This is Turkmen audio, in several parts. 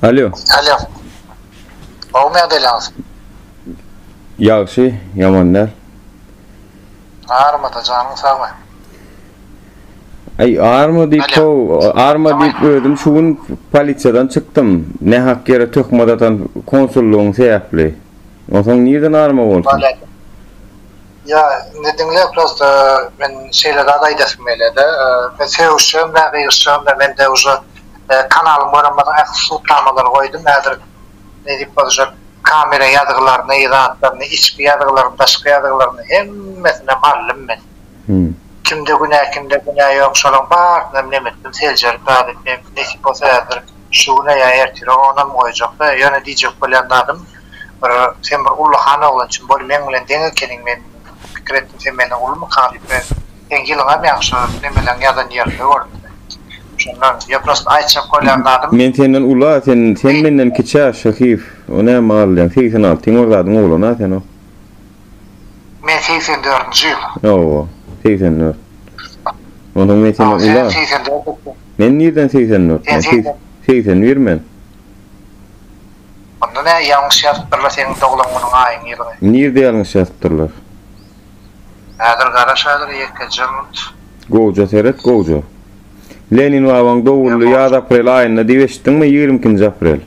Alo. Alo. Gowmy ýagdaýlaryňyz? Ýagşy, ýaman däl. Armada janyň sagmy? Aý, arma diýip how, arma diýip özüm şu gün polisiýadan çykdym. Nähak ýere töhmet atan konsullygyň sebäpli. Onsoň nirden arma bolsun? Ýa, indi diňle, prosto men şeýle zat aýdasym gelýär-de. Men sögüşjegem däl, gygyryşjagam däl. Mende uje kanalym gören bolsaň ähli subutnamalary goýdum. Häzir nesip bolsa şo kamera ýazgylaryny, zatlaryny, içki ýazgylaryny, daşky ýazgylaryny hemmesinem aldym men. Kimde günä, kimde günä ýok, şolaň barysynam neme etdim, seljerip zat etdim. Nesip bolsa häzir şu güne ýa ertire onam goýjak-da. Ýöne diýjek bolýan zadym, bir sen bir ullakan oglan çyn bol meň bilen deň ekeniň men pikir etdim sen menden ulumykaň diýip men seň ýylyňam ýaňy şo nemeleň ýazan ýerinde gördüm men. Şondan ýa prosto aýtjak bolýan zadym. Men senden ula sen sen menden kiçä Şahyýew o näme alýaň 86-yň bir zadyň oglany-a sen o. Men 84-nji ýyl. Hawa, 84. Onsoň men senden ula. Sen 84 ekeniň. Men nirden 84 men? 81 men. Onda nä ýalňyş ýazypdyrlar seniň doglan günüň aýyň ýylyňy. Nirde ýalňyş ýazypdyrlar? Häzir garaş häzir ýekeje munt. Gowja seret gowja. Lenin babaň doguldy ýaz aprel aýynda diýip eşitdiňmi 22-nji aprel.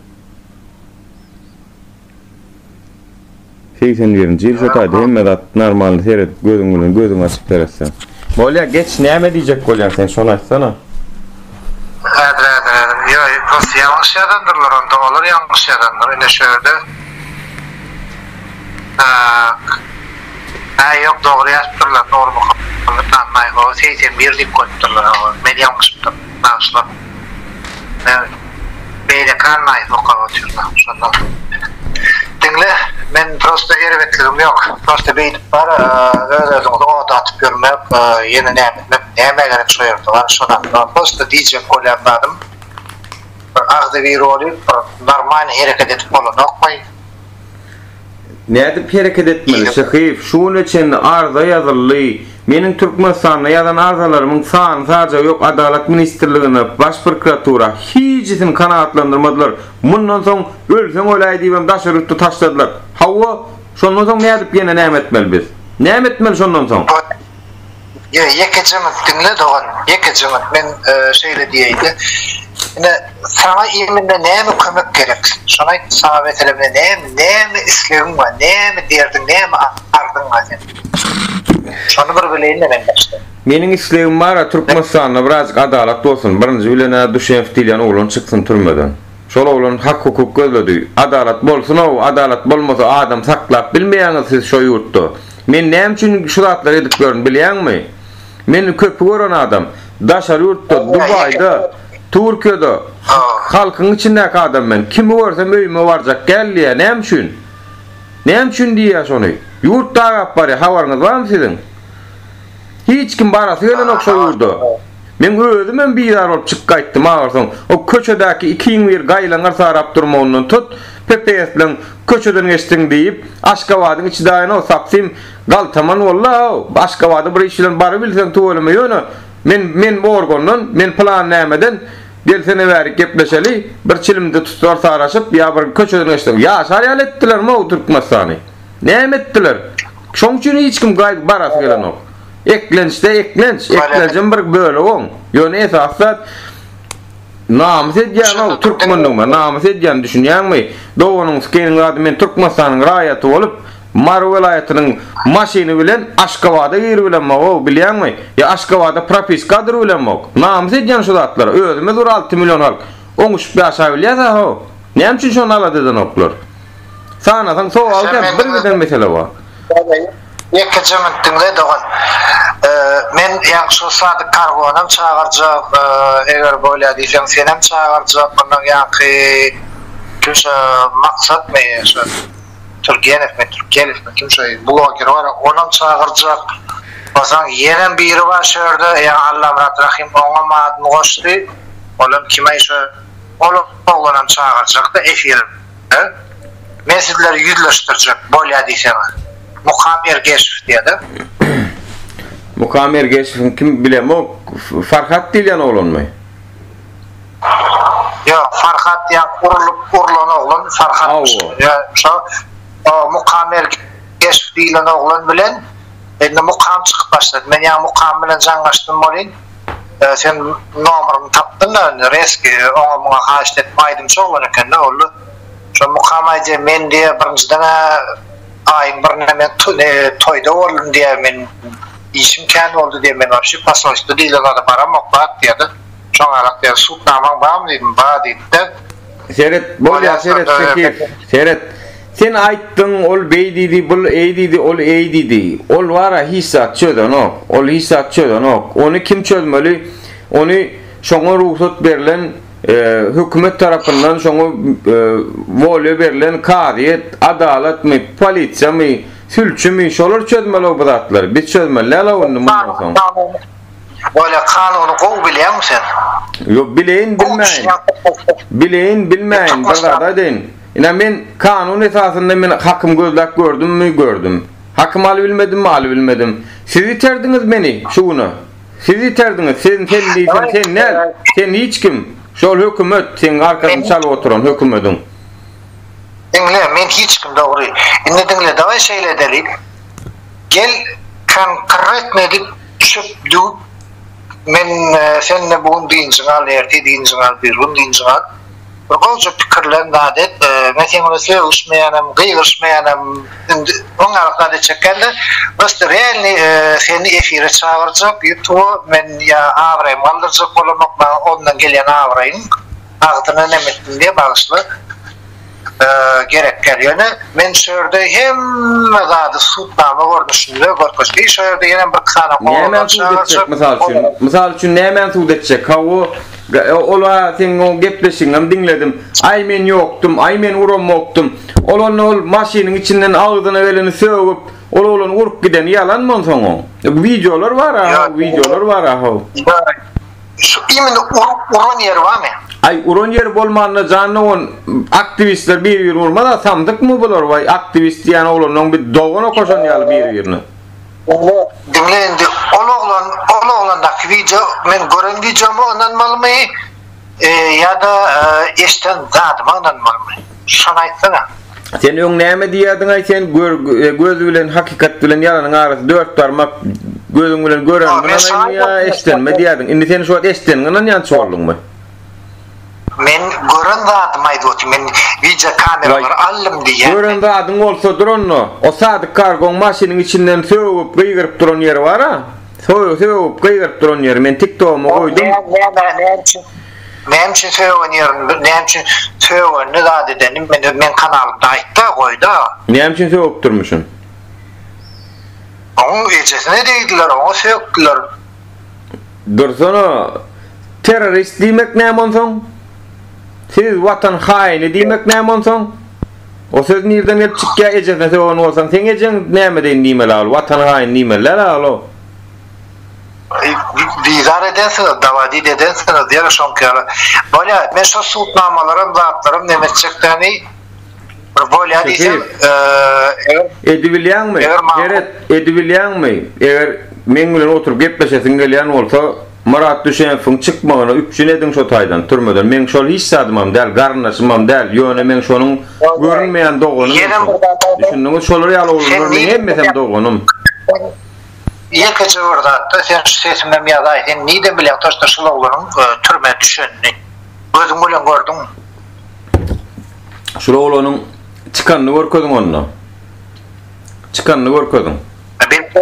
81-nji ýyl şo taýda hemme zat normalny seredip gözüň bilen gözüňi açyp seretseň. Bolýa geç näme diýjek bolýaň sen şony aýtsana. Häzir häzir häzir. Ýo prosta ýalňyş ýazandyrlar onda olar ýalňyş ýazandyr ine şu ýerde. Tak. Hä ýok dogry ýazypdyrlar Nurmuhammet Annaýewowy 81 diýip goýupdyrlar hawa men ýalňyşypdyryn bagyşla. Men beýleki Annaýew okap otyryn şondan. Diňle men prosta erbetligim ýok prosta beýdip bar öz özüňizi oda atyp ýörmek ýene näme etmek nämä gerek şo ýerde bar şo zatlar prosta diýjek bolýan zadym bir agzybir bolup bir normalny hereket edip bolanokmy. Nädip hereket etmeli Şyhyýew şu güne çenli arza ýazyldy meniň Türkmenistanda ýazan arzalarymyň sany sajagy ýok Adalat ministrligine baş prokuratura hijisini kanagatlandyrmadylar mundan soň ölseň öläý diýibem daşary ýurtda taşladylar hawa şondan soň nädip ýene näme etmeli biz näme etmeli şondan soň. Ýe, ýekeje minut diňle dogan, ýekeje minut, men şeýle diýeýin-de, ine, saňa iminde näme kömek gerek, şony aýt, saňa meselem ine näme, näme islegiň bar, näme derdiň, näme arzyň bar seniň? Şony bir bileýin-de men başda. Meniň islegim bar-a, Türkmenistanda birazjyk adalat bolsun, birinji bilen-ä Duşenf diýilýän oglan çyksyn türmeden. Şol oglan hak-hukuk gözledi. Adalat bolsun-ow, adalat bolmasa adam saklap bilmeýäňiz siz şo ýurtda. Men näme üçin şu zatlary edip ýörün bilýäňmi? Men köpi gören adam. Daşary ýurtda, Dubaýda, Türkiýede halkyň içindäki adam men. Kimi görsem öýüme barjak gel diýýär. Näme üçin? Näme üçin diýýär şony? Ýurt dagap barýar. Habaryňyz barmy siziň? Hiç kim barasy gelenok şo ýurda. Meň özümem bizar bolup çykyp gaýtdym ahyrsoň. O köçedäki ikiň bir gaýylaňar sarap durmagyndan tut, PPS bilen köçeden geçdiň diýip, Aşgabadyň içi daýynow sapsym galtaman boldy-ow. Aşgabada bir iş bilen barybilseň tüweleme ýöne men men organdan, men pylan nämeden gelsene bärik gepleşeli, bir çilimde tutsar saraşyp ýa bir köçeden geçseň. Ýaşar ýaly etdilermi-ow Türkmenistany? Näme etdiler? Şoň üçin hiç kim gaýdyp barasy gelenok. Eklençde eklenç, eklenjem bir bölegi oň. Ýöne esasy zat namys edýän-ow türkmenligime, namys edýän düşünýäňmi? Doganyň sikeniň zady men Türkmenistanyň raýaty bolup, Mary welaýatynyň maşyny bilen Aşgabada giribilemok-ow, bilýäňmi? Ýa Aşgabada propiska durubilemok. Namys edýän şu zatlara. Özümiz bir 6 million halk. Oňuşyp ýaşabilýäs-a-how. Näme üçin şony alada edenoklar? Sanasaň sowal kän, bir giden mesele bar. Ýekeje minut diňle dogan. Men ýaňky şo Sadyk Kargonam çagyrjak, eger bolýa diýseň senem çagyrjak, ondan ýaňky kim şo Maksatmy şo Turgenewmi Türkelewmi kim şo bloger bar onam çagyrjak. Onsoň ýenem biri bar şo ýerde ýaňy Allamyrat Rahym oňam adyny goşdy. Olam kimaý şo ol oglanam çagyrjakda efire. Men sizleri ýüzleşdirjek, bolýa diýseňiz. Mukam Ergeşow diýýär-de. Mukam Ergeşowyň kim bilemok, Farhat diýilýän oglanmy? Ýok, Farhat ýa urulyp urlan oglan Farhatmyş. Ýa şo Mukam Ergeşow diýlen oglan bilen indi Mukam çykyp başlady. Men ýa Mukam bilen jaňlaşdym welin, sen nomeryny tapdyn-da indi reski oňa muňa haýyşt etme aýdymçy oglan eken-de ol. Şo Mukam aýdýar, men diýýär birinjiden-ä aýyň birinde men toýda boldum diýýär, men işim kän boldy diýýär, men wapşe posolstwo diýlen zada baramok zat diýýär-de. Şoňarak diýýär, sud namaň barmy diýdim, bar diýdi-de. Seret, bolýar, seret, Şekip, seret. Sen aýtdyň, ol beý diýdi, bul eý diýdi, ol eý diýdi. Ol bar-a hiç zat çözenok. Ol hiç zat çözenok. Ony kim çözmeli? Ony şoňa rugsat berlen hökümet tarapyndan şoňa wolýa berlen kazyýet, adalatmy, polisiýamy, sülçümi, şolar çözmeli bu zatlary. Biz çözmeli däl-ow indi mundan soň. Bolýa kanuny gowy bilýäňmi sen? Ýok bileýin bilmäýin. Bileýin bilmäýin bir zat aýdaýyn. Ine men kanun esasynda men hakym gözläp gördümmi gördüm. Hakym alybilmedimmi alybilmedim. Siz iterdiňiz meni şu güne. Siz iterdiňiz. Sen sen diýsem sen däl. Sen hiç kim. Şol hökümet seň arkasyny çalyp oturan hökümediň. Diňle men hiç kim dogry. Indi diňle daway şeýle edeli. Gel konkretno edip Çöp düwüp men sende bu gün dynjyňy al ertir dynjyňy al bir gün dynjyňy al. Bir gowja pikirlen zat et. Men seň bilen sögüşmeýänem gygyryşmaýanam indi oň ýaly zat etjek dälde prosto realny seni efire çagyrjak ýutuba men ýa abraýymy galdyrjak bolamok maňa ondan gelýän abraýyň agzyna neme etdim diýe bagyşla. Gerek däl. Ýöne men şu ýerde hemme zady sudnama görnüşinde görkezdi. Şu ýerde ýene bir sany Nämäni sud etjek mysal üçin? Mysal üçin nämäni sud etjek? Hawa, ol-a seň o gepleşigiňem diňledim. Aý men ýokdum, aý men uramokdym. Ol onda ol maşynyň içinden agzyna geleni sögüp, ol oglany urup gideni ýalanmy onsoň oň? Wideolar bar-a, wideolar bar-a how. Şu imini urup uran ýeri barmy? Aý uran ýeri bolmanda jan dogan aktiwistler bir birini urmaz a samsykmy bular waý aktiwist diýen oglanlaň bir dogan okaşan ýaly bir birine. Diňle indi ol oglan ol oglandaky wideo men gören wideoma ynanmalymy ýa-da eşden zadyma ynanmalymy şony aýtsana. Sen öň näme diýýärdiňaý sen gör göz bilen hakykat bilen ýalanyň arasy dört barmak gözüň bilen görenmi ynanaýynmy ýa eşdenmi diýýärdiň indi sen şu wagt eşdeniňe ynanýançy bolduňmy? Men gören zadymy aýdyp otyryn men wideo kameralary aldym diýýän. Gören zadyň bolsa dur onda o Sadyk Kargoň maşynyň içinden sögüp gygyryp duran ýeri bara sögüp gygyryp duran ýeri men tiktogyma goýdum. Näme näme üçin Näme üçin sögen ýerini näme üçin sögenini zat edenini men meň kanalymda aýtda goýda. Näme üçin sögüpdirmişin? Oň ejesine degdiler oňa sökdüler. Dursana terrorist diýmek näme onsoň? Siz watan haýyny diýmek näme onsoň? O söz nirden gelip çykýar ejesine sögen bolsaň seň ejeň näme deýin diýmeli al watan haýyny diýmeli däl al o. Bizar edensiňiz, dawodit edensiňiz diýer şoňky ýaly. Bolýa, men şo sudnamalaram, zatlaram neme etjek däni, bir bolýa diýsem, eger Edibilýäňmi? Seret, edibilýäňmi? Eger meň bilen oturyp gepleşesiň gelýän bolsa, Myrat Düşenowyň çykmagyny üpjün ediň şo taýdan, türmeden. Meň şol hiç zadymam däl, garyndaşymam däl, ýöne meň şonuň görünmeýän dogany men şol. Düşündiňiz? Şolar ýaly oglanlar meň hemmesem doganym. Ýekeje bir zatda sen şu sesimem ýazaý sen nirden bilýäň toçna şul oglanyň türmä düşenini gözüň bilen gördüňmi. Şul oglanyň çykanyny görkeziň onda. Çykanyny görkeziň. Belki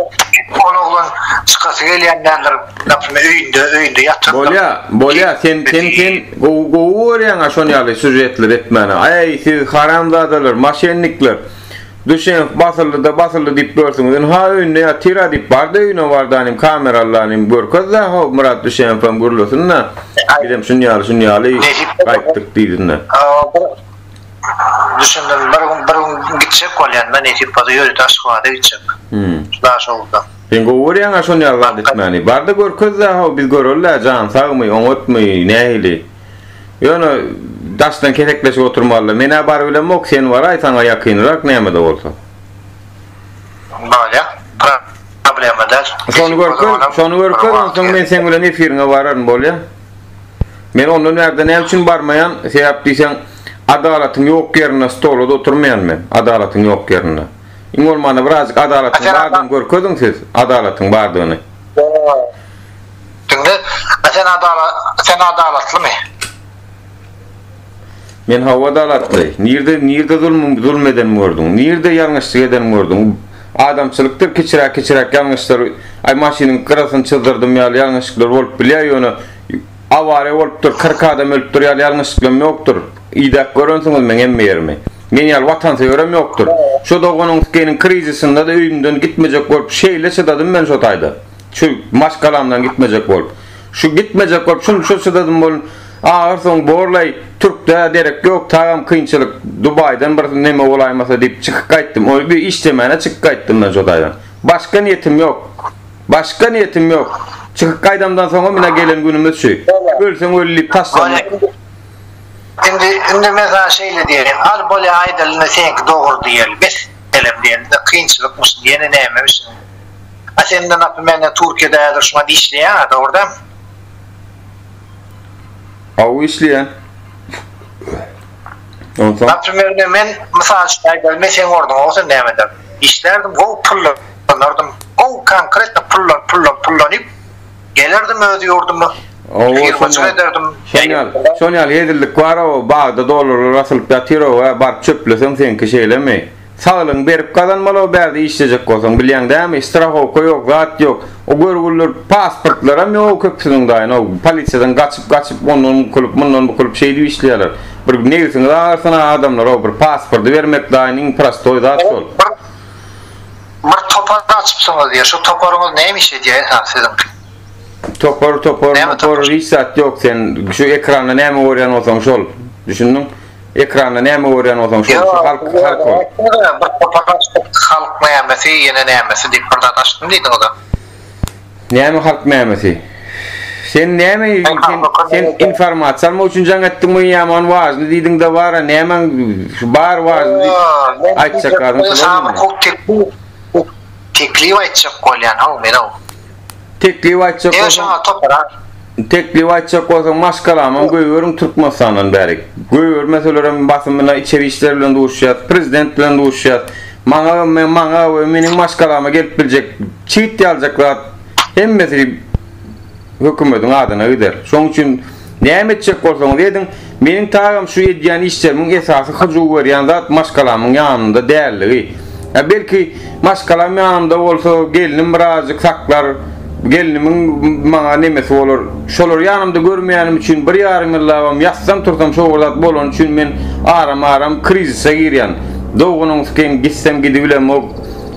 ol oglan çykasy gelýän däldir naprimýer öýünde öýünde ýatandyr. Bolýa bolýa sen sen sen gowy gowy görýäňä şon ýaly sýužetleri etmäni. Aý siz haramzadalar maşennikler. Düşenk basyldy-da basyldy diýip görsüňiz. Ynha öýünde ýatyr-a diýip, bar-da öýüne bar-da inim, kamera al-da inim, görkez-dä how, Myrat Düşenowam gürlesin-dä. Bizem şun ýaly, şun ýaly gaýtdyk diýsin-dä. Düşündim, bir gün, bir gün gitjek bolýan-da, nesip bolsa ýörite Aşgabada gitjek. Şu Daşoguzdan. Sen gowy görýäň-ä şon ýaly zat etmäni. Bar-da görkez-dä how, biz göreli-dä, jany sagmy, oňatmy, nähili. Ýöne daşdan kesekleşip oturmalyda. Men-ä barybilemok, sen baraý, saňa ýakynrak näme-de bolsa. Bolýa, problema däl. Şony görkez, şony görkez, onsoň men seň bilen efiriňe bararyn, bolýa? Men ondan bärde näme üçin barmaýan? Sebäp diýseň, adalatyň ýok ýerinde stolda oturmaýan men. Adalatyň ýok ýerinde. Iň bolmanda birazjyk adalatyň bardygyny görkeziň siz, adalatyň bardygyny. Diňle, a sen adala, sen adalatlymy? Men hawa adalatly. Nirde, nirde zulmum, zulm edenimi gördüň? Nirde ýalňyşlyk edenimi gördüň? Adamçylykdyr kiçiräk kiçiräk ýalňyşlar, aý maşynyň gyrasyny çyzdyrdym ýaly ýalňyşlyklar bolup bilýär ýöne awariýa bolupdyr, 40 adam ölüpdir ýaly ýalňyşlyklarym ýokdur. Idäp görensiňiz meň hemme ýerimi. Men ýaly watansöýerem ýokdur. Şo doganyňyzkiniň krizisinde-de öýümden gitmejek bolup şeýle çydadym men şo taýda. Şu maşgalamdan gitmejek bolup. Şu gitmejek bolup şunça çydadym bol. Ahyr soň borlaý türkde derek ýok tagam kynçylyk Dubaýdan bir neme bolaýmasa diýip çykyp gaýtdym. Ony bir işlemäne çykyp gaýtdym men şo taýdan. Başga niýetim ýok. Başga niýetim ýok. Çykyp gaýdamdan soňam ine gelen günümiz şu. Ölseň öl diýip taşlandyk. Indi indi men saňa şeýle diýeýin. Al bolýa aýdaly indi seňki dogry diýeli. Meselem diýeli-de kynçylykmyşyn ýene nämemişin. A sen indi naprimýer indi Türkiýede häzir şuňa işleýäň-ä dogry dälmi? Hawa işleýän. Onsoň? Naprimýer indi men mysal üçin aýdaly men seň ornuňa bolsam näme ederdim? Işlärdim gowy pullanardym. Gowy konkretno pullan pullan pullanyp Gelerdim öz ýurduma. Firmaçyk ederdim. Şon ýaly, şon ýaly hezillik bar-ow, bagda dollarlar asylyp ýatyr-ow, hä, baryp çöpleseň seňki şeýlemi? Saglygyňy berip gazanmaly-ow bärde işlejek bolsaň, bilýäň dämi? Strahowka ýok, zat ýok. O görgüliler pasportlaram ýok-ow köpüsiniň daýyn-ow. Polisiýadan gaçyp-gaçyp, ondan bukulyp, mundan bukulyp şeýdip işleýärler. Bir nebsiňiz agyrsyn-a adamlar-ow, bir pasporty bermek daýyn iň prostoý zat şol. Bir topar açypsyňyz diýýär. Şu toparyňyz näme iş edýär esasy siziň? Topar topar topar hiç zat ýok sen şu ekranda näme görýän bolsaň şol. Düşündiň? Ekranda näme görýän bolsaň şol şu halk halk ol. Bir topar açdyk halk nämesi ýene nämesi diýip bir zat açdym diýdiňiz-a. Näme halk nämesi? Sen näme sen sen informasiýa almak üçin jaň etdiňmi ýaman wažny diýdiňde bara nämäň şu bar wažny diýip aýtjak zadyň şularmy? Teklip aýtjak bolýan how men how. Teklip aýtjak bolsaň Teklip aýtjak bolsaň maşgalamam goýberiň Türkmenistandan bärik. Goýbermeselerem basym ina içeri işler bilen duşýas, prezident bilen duşýas. Maňa maňa we meniň maşgalama gelip biljek çigit ýaljak zat hemmesi hökümediň adyna gider. Şoň üçin näme etjek bolsaňyz ediň. Meniň tagam şu edýän işlerimiň esasy hyjuw berýän zat maşgalamyň ýanynda dälligi. Ýa belki maşgalam ýanymda bolsa gelnim birazjyk saklar, gelnimiň maňa nemesi bolar. Şolary ýanymda görmeýänim üçin bir ýarym ýyllabam ýatsam tursam şo bir zat bolany üçin men aram-aram krizise girýän. Doganyňky gitsem gidibilemok.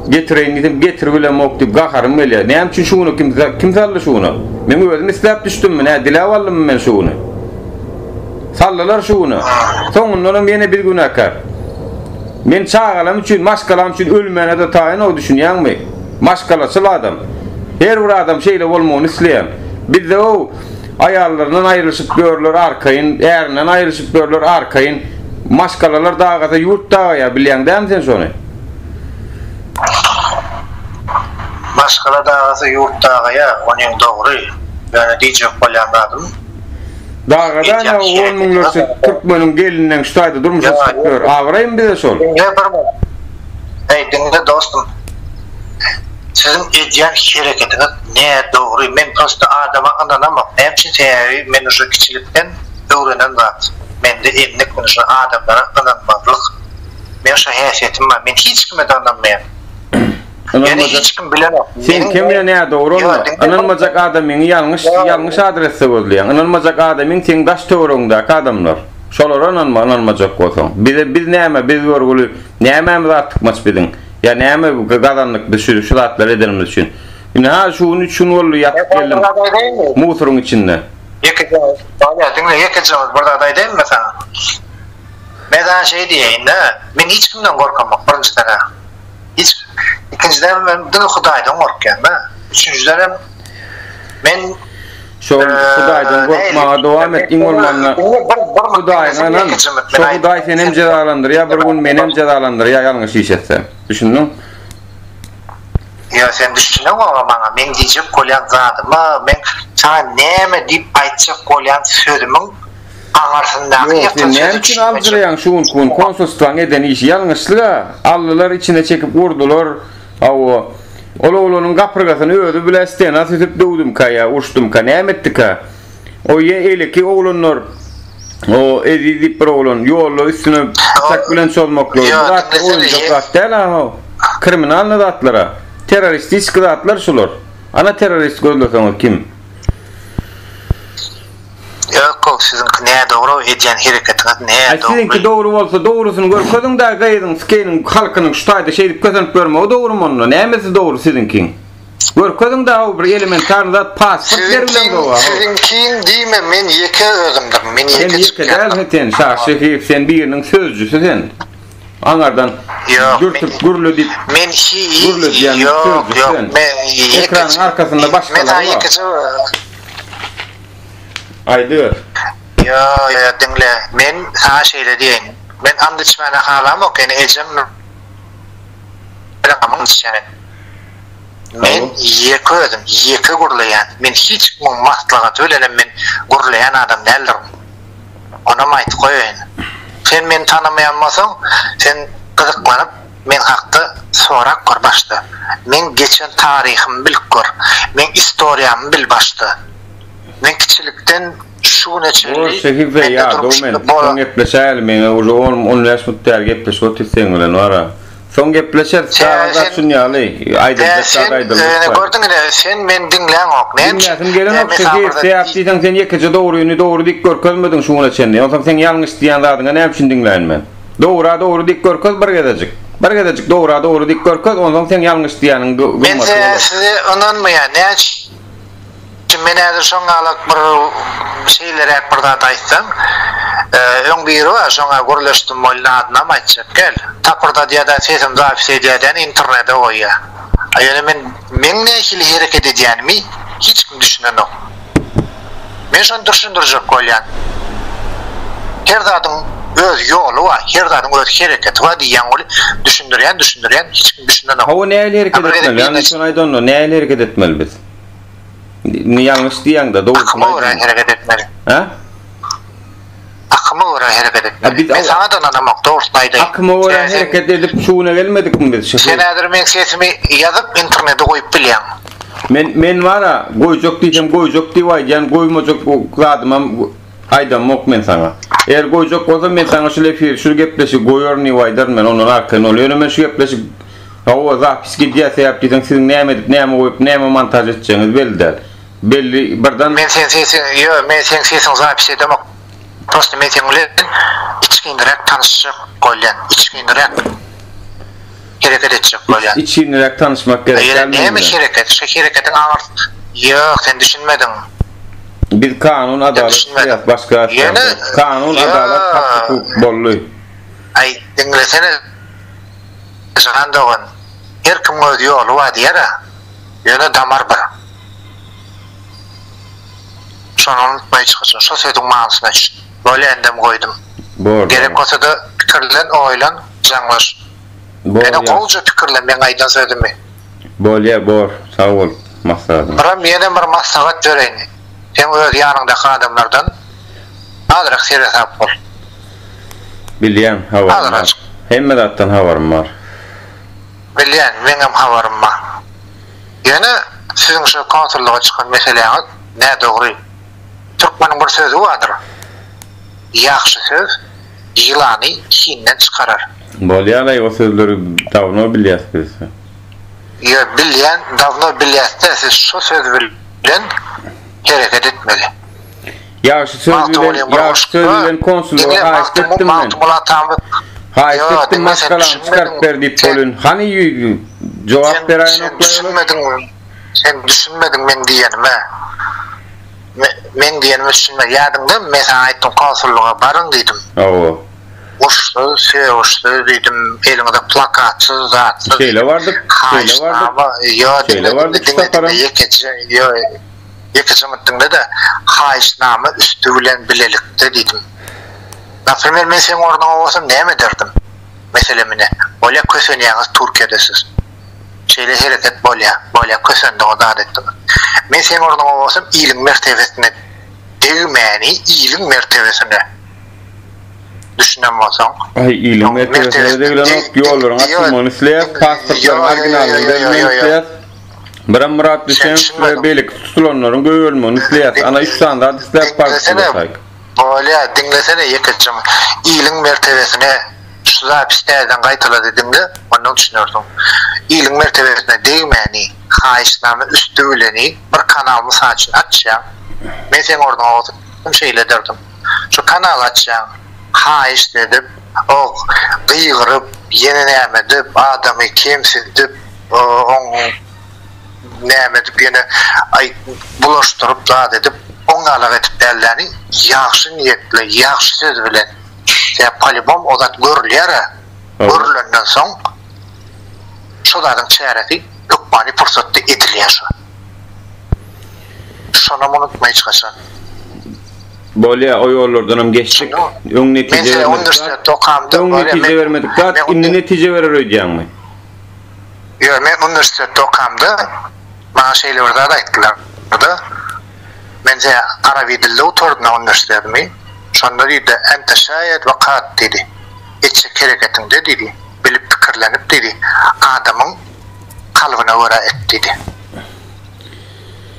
Getireýin diýsem getiribilemok diýip gaharym gelýär. Näme üçin şu güne kim kim saldy şu güne? Men özüm isläp düşdümmi, nä diläp aldymmy men şu güni? Saldylar şu güne. Soňundanam ýene biz günäkär. Men çagalam üçin, maşgalam üçin ölmäne-de taýyn-ow düşünýäňmi? Maşgalaçyl adam. Her bir adam şeýle bolmagyny isleýän. Bizde-ow aýallaryndan aýrylyşyp ýörler arkaýyn, ärinden aýrylyşyp ýörler arkaýyn. Maşgalalar dagasa ýurt dagaýar bilýäň dämi sen şony? Maşgala dagasa ýurt dagaýa, onyň dogry, ýöne diýjek bolýan zadym. Dagada ine on müňlerçe türkmeniň gelinleň şu taýda durmuşa çykyp ýör, abraýmy bize şol? Diňle bir minut. Eý diňle dostum. Siziň edýän hereketiňiz nädogry, men prosta adama ynanamok, näme üçin sebäbi men uje kiçilikden öwrenen zat, mende endik men uje adamlara ynanmazlyk. Men şo häsiýetim bar. Men hiç kime-de ynanmaýan. Ýöne hiç kim bilenok. Sen kim bilen nädogry onda? Ynanmajak adamyňy ýalňyş ýalňyş adresde gözleýäň. Ynanmajak adamyň seň daş töweregiňdäki adamlar. Şolara ynanma ynanmajak bolsaň. Bize biz näme biz görgüli nämämiz artykmaç biziň? Ýa näme gazandyk biz şu şu zatlary edenimiz üçin? Indi ha şu gün üç gün boldy ýatyp geldim. Musuryň içinde. Ýekeje, diňle ýekeje bir zat aýdaýynmy saňa? Men saňa şeý diýeýin-dä, men hiç kimden gorkamok, birinjiden-ä. Hiç, ikinjiden men diňe Hudaýdan gorkýan-da. Üçünjidenem men Şol Hudaýdan gorkmaga dowam et, iň bolmanda Hudaýyňa ynan. Şo Hudaý senem jezalandyrýar, bir gün menem jezalandyrýar ýalňyş iş etsem. Düşündiň? Ýa sen düşüneňoga maňa meň diýjek bolýan zadyma meň saňa näme diýip aýtjak bolýan sözümiň aňarsyndaky Ýok sen ýatan näme söze üçin düşünmejek. aljyraýaň şu günki gün konsulstwaň eden işi ýalňyşlyga aldylar içine çekip urdular hawa ol oglanyň gapyrgasyny özi bile stena süsüp döwdümka ýa urşdumka näme etdika o ýe eleki oglanlar o Eziz diýip bir oglan ýolda üstüne pyçak bilen çozmaklary bu Ýok zatlar diňlesene oýunjak ýe zat däl a kriminalnyý zatlara terroristiski zatlar şular ana terrorist gözleseňiz kim. Ýok siziňki nädogry edýän hereketiňiz Aý siziňki nädogry. dogry bolsa dogrusyny görkeziňdä gyzyň skeýniň halkynyň şu taýda şeýdip kösenip ýörmegi dogrymy onda nämesi dogry siziňkiň görkeziňdä how bir elementarny zat pasport Siziňkiň berileňzoga how. siziňkiň diýme men ýeke özümdirin men Sen ýeke ýeke däl çykýandyryn. sen Şaşyhiýew sen biriniň sözcüsi sen aňardan Ýok men dürtüp gürle diýip men hi gürledýän ýok sözcüsi ýok sen men ekranyň ýekeje arkasynda men başgalary saňa bar. ýekeje Aýdyber. Ýo ýo diňle men saňa şeýle diýeýin men and içmäne halamok ýöne ejem bilen and içýän men ýeke özüm ýeke gürleýän men hiç kimiň maslahaty bilenem men gürleýän adam däldirin onam aýdyp goýaýyn sen meni tanamaýan bolsaň sen gyzyklanyp men hakda sorap gör başda meň geçen taryhymy bilip gör meň istoriýamy bil başda Men kiçilikden şu güne Bor çenli Şehit beý mende ýadaw men durmuşda soň bolan gepleşäýeli meňe uje on on bäş minut bäri gepleşip otyrys seň bilen bara soň gepleşeris Sen çaga zat sen şun ýaly Dä aýdyljak zat sen aýdyldy ýöne şaý. gördüň ine sen meni diňläňok näme üçin Diňläsim gelenok men saňa Şehit bir zat sebäp diý diýseň sen ýekeje dogryny dogry diýip görkezmediň şu güne çenli onsoň seň ýalňyş diýýän zadyňa näme üçin diňläýin men Dogra dogry diýip görkez bir gezejik bir gezejik dogra dogry diýip görkez onsoň seň ýalňyş diýýäniň Men gymmaty se bolar. size ynanmaýan näme üçin Men häzir şoňňalak bir şeýleräk bir zat aýtsam, öň biri bar, şoňa gürleşdim welin adynam aýtjak däl. Tapyrdadýada sesim zapis edýädäni internede goýýa. A ýöne men meň nähili hereket edýänimi hiç kim düşünenok. Men şony düşündirjek bolýan. Her zadyň öz ýoly bar, her zadyň öz hereketi bar diýýän weli düşündirýän düşündirýän hiç kim düşünenok. Hawa nähili hereket A bir gezek etmeli? birine Ýa şony aýt onda nähili hereket etmeli biz? Indi ýalňyş diýýäňdä, dogrusyny Akyma görä aýdyň. hereket etmeli. Hä? Akyma görä hereket A etmeli. biz Men saňa-da ynanamok, dogrusyny aýdaýyn. Akyma görä Sen hereket edip şu güne gelmedikmi biz, Sen şehi? häzir meň sesimi ýazyp internete goýup bilýäň. Men men bara goýjak diýsem goýjak diýip aýdýan, goýmajak zadymam aýdamok men saňa. Eger goýjak bolsam men saňa şul efiri, şul gepleşigi goýaryn diýip aýdaryn men, ondan arkaýyn bol. Ýöne men şu gepleşik Hawa zapis gidýär sebäp diýseň siziň näme edip näme goýup näme montaž etjegiňiz belli däl. Belli birden. Men seň sesiň ýo men seň sesiň zapis edemok prosto men seň bilen içginräk tanyşjak bolýan içginräk hereket etjek bolýan. Içginräk tanyşmak gerek däl Ýöne meň näme bilen. hereket şu hereketiň aňyrs ýok sen düşünmediň. Biz kanun Sen adalat düşünmediň. isleýäs başga zat Ýöne islämzok. Kanun ýo adalat hak hukuk boldy. Aý diňlesene. Jan dogan, her kimiň öz ýoly bar diýer-ä. Ýöne damar bir. Şony unutma hiç haçan. Şo sözüň manysyna düşün. Bolýa indem goýdum. Bor Gerek dogan. bolsa-da pikirlen, oýlan, jaňlaş. Bor Ýöne ýa. gowuja pikirlen meň aýdan sözümi. Bolýa bor. Sag bol maslahatyňa. Biram ýene bir maslahat bereýin. Seň öz ýanyňdaky adamlardan azrak seresap bol. Bilýän, habarym bar. Azrajyk. Hemme zatdan habarym bar. Bilýän, meňem habarym bar. Ýöne siziň şu konsullyga çykan meseläňiz nädogry. Türkmeniň bir sözi bardyr, Ýagşy söz ýylany hinden çykarar. Bolýalaý o sözleri dawno bilýäs biz. Ýö, bilýän, dawno bilýäs-dä, siz şo söz bilen hereket etmeli. Ýagşy söz bilen, ýagşy söz bilen konsullyga haýyşt etdim men. Haýyşt etdim maşgalamy çykaryp ber diýip welin, hany jogap beräýenoklar. Sen düşünmediň, sen düşünmediň meň diýenime. Meň diýenime düşünme. Ýadyňdamy men saňa aýtdym konsullyga baryň diýdim. Hawa. Urşsuz, sögüşsiz diýdim, eliňizde plakatsyz, zatsyz. Şeýle bardyk, şeýle bardyk. Ýo, diňle, diňle, diňle, ýekeje, ýo. Ýekeje minut diňle-de, haýyşnama üsti bilen bilelikde diýdim. Naprimer, men seň ornuňa bolsam näme ederdim? Meselem ine, bolýa kösenýäňiz Türkiýede siz. Şeýle hereket bolýa, bolýa kösendiňiz zat etdiňiz. Men seň ornuňa bolsam iliň mertebesine degmäni iliň mertebesine düşünen bolsaň. Aý iliň mertebesine degilenok ýollaryň açylmagyny isleýäs, pasportlaryň originalynyň berilmegini isleýäs. Birem Myrat Düşenow we beýleki tutulanlaryň goýberilmegini isleýäs. Ana üç sany zat isläp Diňlesene bolýa diňlesene ýekeje iliň mertebesine şu zapis täzeden gaýtalady diňle ondan düşünersiň. Iliň mertebesine degmäni haýyşnama üsti bileni bir kanal mysal üçin açýaň men seň ornuňa bolsam şeýle ederdim şu kanaly açýaň haýyşt edip o gygyryp ýene näme edip adamy kemsidip oň näme edip ýene aý bulaşdyryp zat edip oň ýalak edip dälläni ýagşy niýetle ýagşy söz bilen sebäp polibom o zat görülýärä görülenden soň şo zadyň çäresi hökmany pursatda edilýär şo şonam unutma hiç haçan. Bolýa o ýollardanam geçdik. Öň netije bermedik zat, öň netije bermedik zat indi netije berer öýdýäňmi? Ýok, men uniwersitetde okamda maňa şeýle bir zat aýtdylar-da, Men se arabi dilde gutardym uniwersitetimi, şonda diýdi, Ente şaýat we kat diýdi, etjek hereketiňde diýdi, bilip pikirlenip diýdi, adamyň kalbyna görä et diýdi.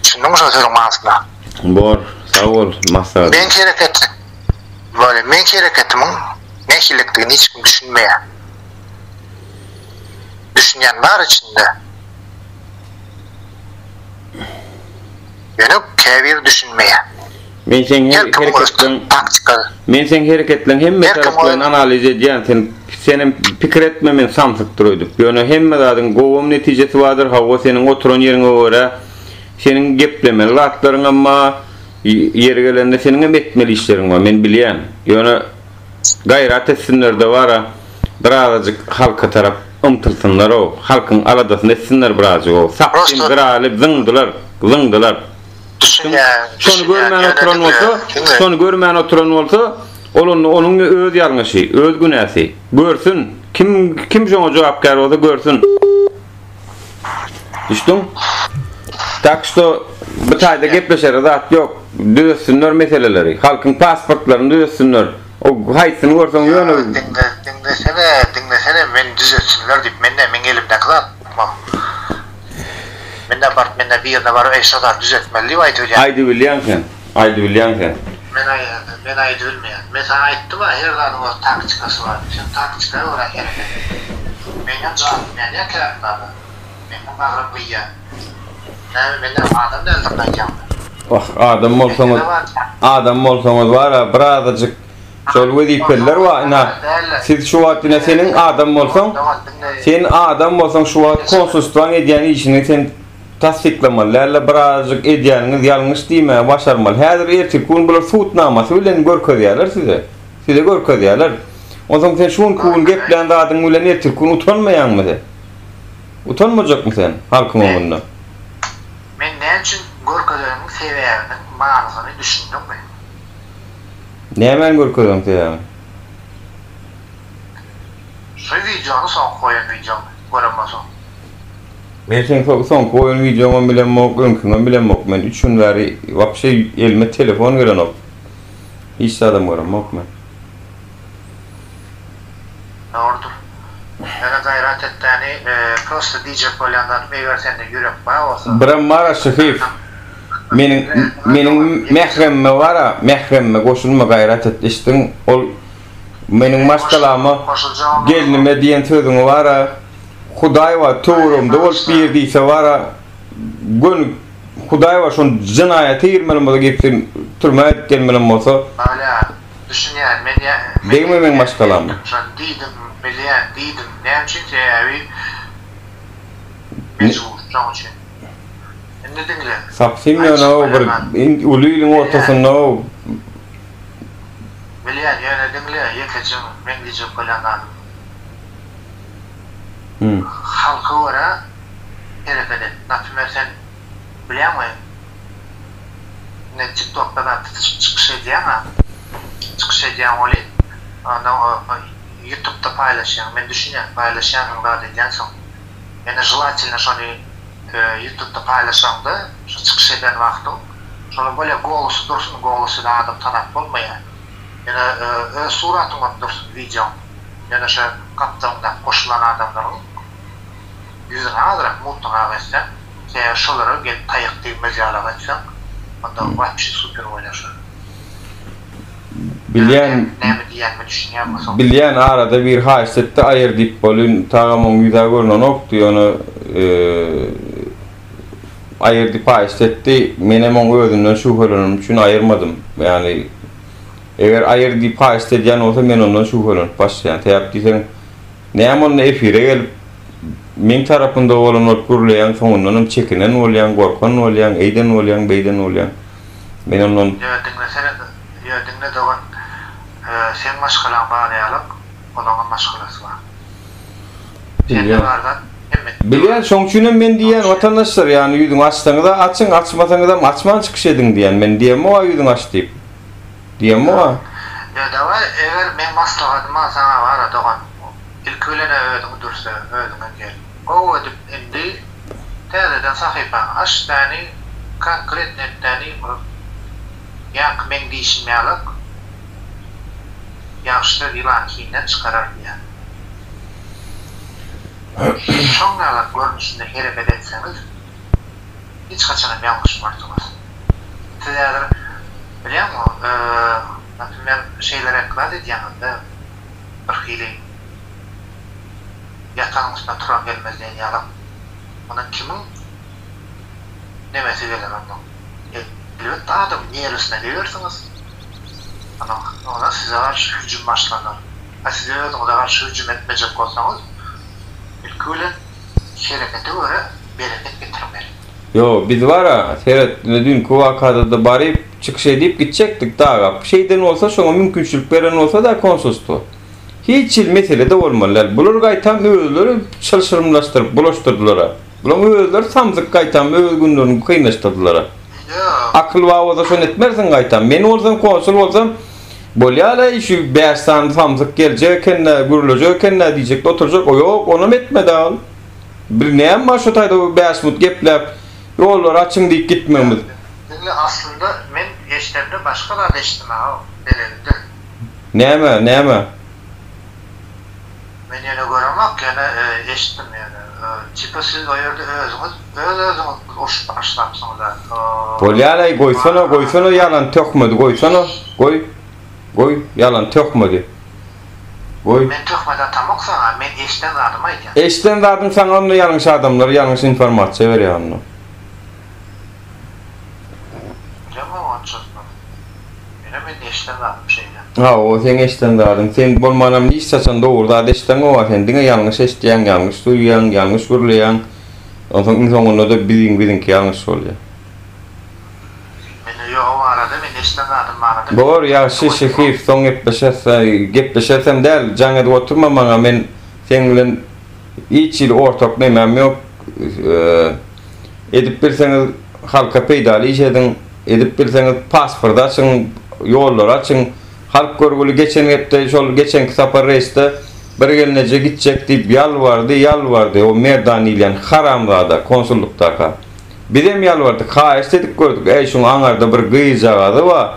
Düşündiňmi şo sözüň manysyna? Bor, sag bol maslahatyň. Meň hereket, bolýa, meň hereketimiň nähilidigini hiç kim düşünmeýär. Düşünýän bar içinde. Ýöne käbiri düşünmeýär. Men seň her hereketleň Men seň hereketleň hemme taraplaýyn analiz edýän sen senem pikir etme men samsykdyr öýdüp. Ýöne hemme zadyň gowam netijesi bardyr hawa seniň oturan ýeriňe görä seniň geplemeli zatlaryňam bar ýeri gelende seniňem etmeli işleriň bar men bilýän. Ýöne Gaýrat etsinlerde bara birazajyk halka tarap ymtylsynlarow halkyň aladasyny etsinler birazjygow sakgyn gyraly zyňdylar zyňdylar şony görmän oturan bolsa şony görmän oturan bolsa ol onda onuň öz ýalňyşy öz günäsi görsün kim kim şoňa jogapkär bolsa görsün. Düşdüň? Tak şto bu taýda gepleşere zat ýok. Düzetsinler meseleleri. Halkyň pasportlaryny düzetsinler. O haýsyny görseň ýöne Diňle, diňlesene, diňlesene, men düzetsinler diýip, men näme, meň elimdäki zatmy? Men nä baryp, men nä birine baryp, eý, şo zady düzetmeli diýip aýdybilýän. Aýdybilýäň sen. Aýdybilýäň sen. Men aý, men aýdybilmeýän. Men saňa aýtdym-a, her zadyň öz taktikasy bar diýip. Sen taktika görä hereket et. Meňem janym ýanýar käbir zada. Meňem bagrym gyýýar. Näme, men näme adam däldirin aýdýaňmy? Wah, adam bolsaňyz, adam bolsaňyz bar-a, birazajyk şol wezipeliler bar, ina, siz şu wagt ine seniň adam bolsaň, sen adam bolsaň şu wagt konsulstwaň edýän işini sen Tassyklamaly dälde birazajyk edýäniňiz ýalňyş diýmäge başarmaly. Häzir ertirki gün bular sud namasy bilen görkezýärler size. Size görkezýärler. Onsoň sen şu günki gün geplän zadyň bilen ertirki gün utanmaýaňmy sen? Utanmajakmy sen halkyň öňünde? Men näme üçin görkezenimiň sebäbiniň manysyny düşündiňmi? Nämäni görkezeň sebäbini? Şu wideony soňky goýan wideomy gören bolsaň. Men seň soňky goýan wideoňam bilemok, öňkiňem bilemok. Men üç gün bäri wapşe elime telefon gelenok. Hiç zadam göremok men. Dogrudyr. Ýöne gaýrat etdäni prosta diýjek bolýan zadym eger sende ýürek bar bolsa. Birem bara Şyhyýew. Meniň meniň mähremime bara mähremime goşulma gaýrat et eşitdiň ol meniň maşgalama gelnime diýen sözüňi bara Hudaý bar töweregimde bolup bir diýse bara göni Hudaý bar şony jenaýata girmelem bolsa girip sen türmä gidip gelmelem bolsa Bolýa düşünýän men ýa degme meň maşgalama. Şony diýdim bilýän diýdim näme üçin sebäbi mejbur şoň üçin indi diňle. Sapsym ýöne o bir uly iliň ortasynda o. Bilýän ýöne diňle ýekeje meň diýjek bolýan zadym. Halka görä hereket et. Naprimer sen bilýäňmi ine tiktokda zat çykyş edýäňa çykyş edýäň welin ondan ýutubda paýlaşýaň men düşünýän paýlaşýansyň zat edýänsiň. Ýöne želatelno şony ýutubda paýlaşaňda şu çykyş eden wagtyň şonuň bolýa golosy dursun golosy bilen adam tanap bolmaýar. Ýöne öz suratyňam dursun wideoň ýöne şo gapdalyňdaky goşulan adamlaryň ýüzüni azrak mutnyrak etseň sebäbi şolara gelip taýak degmez ýalak etseň onda wapşe super bolýar şo. Bilýän Näme diýýänime düşünýän bolsaň. Bilýän arada bir haýyşt etdi aýyr diýip bolyn tagam oň ýüzä görnenokdy ýöne aýyr diýip haýyşt etdi menem oň özünden şübhelenim üçin aýyrmadym ýagny eger aýyr diýip haýyşt edýän bolsa men ondan şübhelenip başlaýan sebäp diýseň näme onda efire gelip meň tarapymda bolan bolup gürleýäň soňundanam çekinen bolýaň gorkan bolýaň eýden bolýaň beýden bolýaň. Men ondan. Ýö diňlesene ýö diňle dogan seň maşgalaň bar ýalak olaňam maşgalasy bar. Sende bar zat hemmesinde bar. Bilýän şoň üçinem men diýýän watandaşlar ýany ýüzüňi açsaňyza açyň açmasaňyzam açman çykyş ediň diýýän men diýemok-a ýüzüňi aç diýip diýemok-a. Ýö dawaý eger meň maslahatym saňa bara dogan ilki bilenä özüňi dürse özüňe gel gowy edip indi Täzeden sahypaňy aç däni konkretno et däni bir ýaňky meň diýşim ýalak ýagşy söz ýylany hinden çykarar diýýär. Şoň ýalak görnüşinde hereket etseňiz hiç haçanam ýalňyşmarsyňyz. Siz häzir bilýäňmi naprimer şeýleräk zat edýäňizde birhili ýatanyň üstüne turan gelmez diýen ýalak Muny kimiň nemesi geler ondan? Elbetde adamyň nerwisine degersiňiz. Ondan soňra size garşy hüjüm başlanar. A siz özüňize garşy hüjüm etmejek bolsaňyz, ilki bilen herekete görä bereket getirmeli. Ýo, biz bar-a, seret, ine düýnki wakada-da baryp, çykyş edip gitjekdik daga. Şeýden bolsa, şoňa mümkinçilik beren bolsa-da konsulstwo. Hiç hili mesele-de bolmaly däl. Bular gaýtam özleri çylşyrymlaşdyryp bulaşdyrdylar-a. Bulaň özleri samsyk gaýtam öz günlerini kynlaşdyrdylar-a. Akyl bar bolsa şony etmersiň gaýtam. Men bolsam konsul bolsam bolýa-laý şu bäş sany samsyk geljek eken-dä, gürlejek eken-dä diýjek-de oturjak. O ýok, onam etmedi-ä ol. Bir näme bar şu taýda bäş minut gepläp ýollary açyň diýip gitmegimiz. Diňle aslynda men eşdemde başga zat eşitdim-ä bereginde. Näme, näme? Men ýöne göremok, ýöne eşitdim ýöne. Tipa siz o ýerde özüňiz, öz-özüňiz urşup başlapsyňyz-a. Bolýar-aý, goýsana, goýsana ýalan töhmedi, goýsana, goý, goý, ýalan töhmedi. Goý. Men töhmet atamok saňa, men eşiden zadymy aýdýan. Eşiden zadyň saňa onda ýalňyş adamlar ýalňyş informasiýa berýär onda. Bilemok onçasyny. Ýöne men eşiden zadym şeýle. Hawa, seň eşiden zadyň. Sen bolmanam hiç haçan dogry zat eşideňoga, sen diňe ýalňyş eşidýäň, ýalňyş duýýaň, ýalňyş gürleýäň. Onsoň iň soňunda-da biziň biziňki ýalňyş bolýar. Mende ýok o barada, men eşiden zadym barada. Bor, ýagşy, Şehiýew, soň gepleşeris. Gepleşerisem däl, jaň edip oturma maňa, men seň bilen hiç hili ortak nemäm ýok. Edip bilseňiz halka peýdaly iş ediň. Edip bilseňiz pasporty açyň, ýollary açyň. Halk görgüli geçen hepde şol geçenki sapar reýsde bir gelneje gitjek diýip ýalbardy, ýalbardy o Merdan diýilýän haramzada konsullykdaka. Bizem ýalbardyk, haýyşt edip gördük, äý şuň aňarda bir gyzjagazy bar,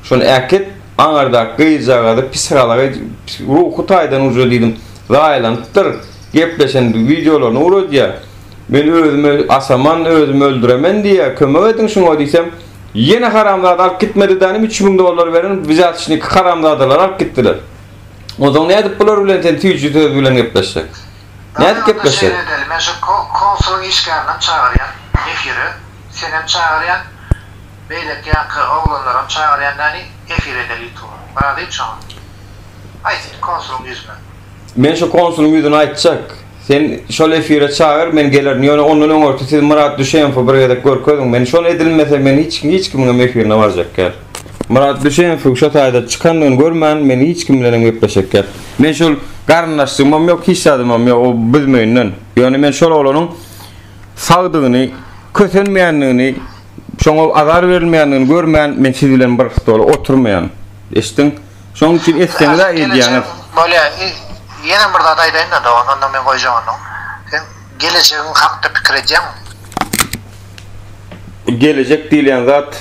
şony äkit, aňardaky gyzjagazy psihology ruhy taýdan uje diýdim, zaýalanypdyr, gepleşen wideolaryny ugradýar. Men özümi asaman, özümi öldüremen diýýär, kömek ediň şuňa diýsem, ýene haramzada alyp gitmedi danym 3000 dollar beren wzýatçnik haramzadalar alyp gitdiler. Onsoň nädip bular bilen sen süýji söz bilen gepleşjek? Nädip Daýy onda gepleşjek? şeýle edeli, men şu konsulyň işgärinem çagyrýan efire, senem çagyrýan, beýleki ýaňky oglanlaram çagyrýan däni efir edeli ýutuba. Razymy şoňa? Aýt konsulyň ýüzüne. Men şu konsulyň ýüzüne aýtjak. Sen şol efire çagyr, men gelerin. Ýöne ondan öňürti siz Myrat Düşemowy bir gezek görkeziň. Men şol edilmese men hiç hiç kimiňem efirine barjak däl. Myrat Düşemowyň şo taýda çykandygyny görmän men hiç kim bilenem gepleşjek däl. Men şol garyndaşlygymam ýok, hiç zadymam ýok o büzmeýinden. Ýöne men şol oglanyň sagdygyny, kösenmeýändigini, şoňa azar berilmeýändigini görmän men siz bilen bir stola oturmaýan. Eşitdiň? Şonuň üçin etseňiz-ä edýäňiz. Bolýa, ýene bir zat aýdaýyn-da dogan, ondan men goýjak ondan. Sen. Gelejegiň hakda pikir edýäňmi? Gelejek diýilýän zat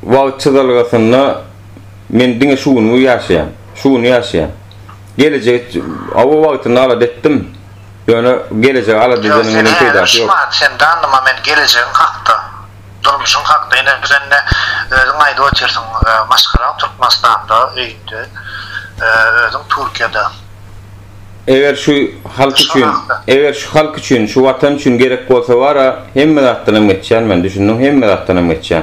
wagt çyzalgasynda men diňe şu günü ýaşaýan. Şu günü ýaşaýan. Gelejegi awa wagtynda alada etdim. Ýöne gelejegi alada Ýok, edeniň sen bilen häzir peýdasy ýok. şumat, sen dandyma men gelejegiň hakda, durmuşyň hakda, ine sen-de özüň aýdyp otyrsyň, maşgalaň Türkmenistanda, öýünde, özüň Türkiýede. Eger şu halk üçin, eger şu halk üçin, şu watan üçin gerek bolsa bara hemme zatdanam geçýän men, düşündiň, hemme zatdanam geçýän.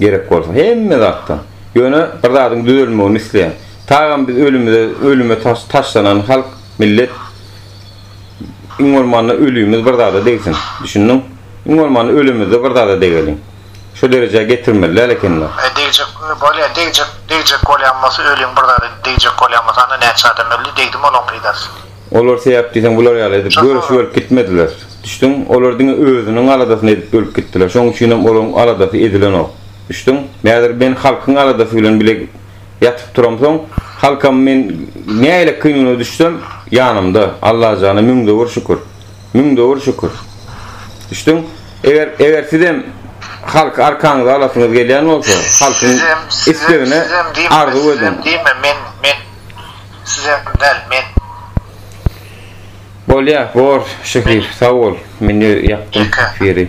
Gerek bolsa hemme zatdan. Ýöne bir zadyň düzelmegini isleýän. Tagam biz ölümize, ölüme taşlanan halk, millet. Iň bolmanda ölümiz bir zada degsin. Düşündiň? Iň bolmanda ölümizde bir zada degeliň. Şo derejä getirmeli däl ekenler. E degjek bolýa degjek degjek bolýan bolsa öliň bir zada degjek bolýan bolsa anda näçe adam öldi degdimi olaň peýdasy. Olar sebäp diýseň bular ýaly edip göreşip ölüp gitmediler. Düşdüň? Olar diňe özüniň aladasyny edip ölüp gitdiler. Şoň üçinem olaň aladasy edilenok. Düşdüň? Häzir men halkyň aladasy bilen bile ýatyp turamsoň halkam men nähili kyn güne düşsem ýanymda. Allajana müňde bir şükür. Müňde bir şükür. Düşdüň? Eger eger sizem halky arkaňyza alasyňyz gelýän bolsa, halkyň Sizem sizem islegine sizem diýme arzuw ediň. sizem diýme men men sizem däl men. Bolýa bor şehir sag bol men ýapdym Ýeke. efiri.